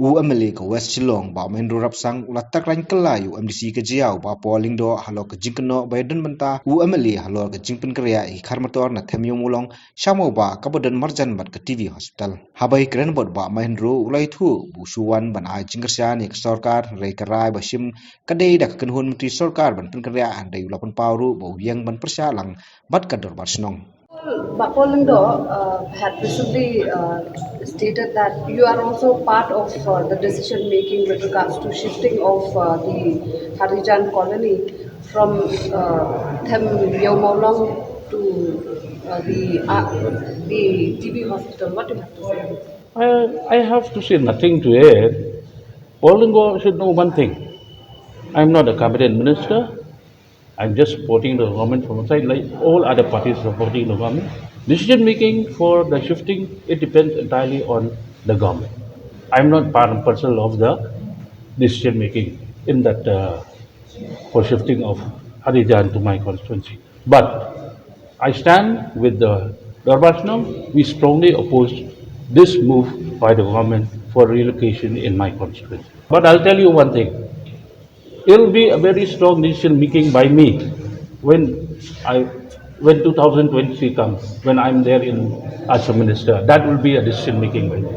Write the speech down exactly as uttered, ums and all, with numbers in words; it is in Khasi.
U M L A ka West Shillong, Bah Mahendra Rapsang, u la tak rang kylla ïa u M D C ka jia, Bah Paul Lyngdoh, halor ka jingkynnoh ba ïadon bynta u M L A halor ka jingpynkhreh ïa ki khar motor na Them Iewmawlong, sha Mawbah, kaba don marjan bad ka T B Hospital. Haba ïakren bad Bah Mahendra, u la ïathuh ba u shu wan ban ai jingkyrshan ïa ka sorkar, hynrei ka rai ba shim ka dei da ka kynhun myntri sorkar ban pynkhreh, hynrei u la pynpaw ruh ba u ïeng ban pyrshah lang bad ka dorbar shnong. Bah Paul Lyngdoh, uh, had recently, uh, stated that you are also part of, uh, the decision making with regards to shifting of, uh, the Harijan colony from, uh, Them Iewmawlong to, uh, the, uh, the T B hospital. What do you have to say? I, I have to say nothing to it. Paul Lyngdoh should know one thing. I'm not a cabinet minister. I'm just supporting the government from outside, like all other parties supporting the government. Decision making for the shifting, it depends entirely on the government. I'm not part and parcel of the decision making in that, uh, for shifting of Harijan to my constituency. But I stand with the Dorbar Shnong. We strongly oppose this move by the government for relocation in my constituency. But I'll tell you one thing. It'll be a very strong decision making by me when I, when two thousand twenty-three comes, when I'm there in as a minister. That will be a decision making by me.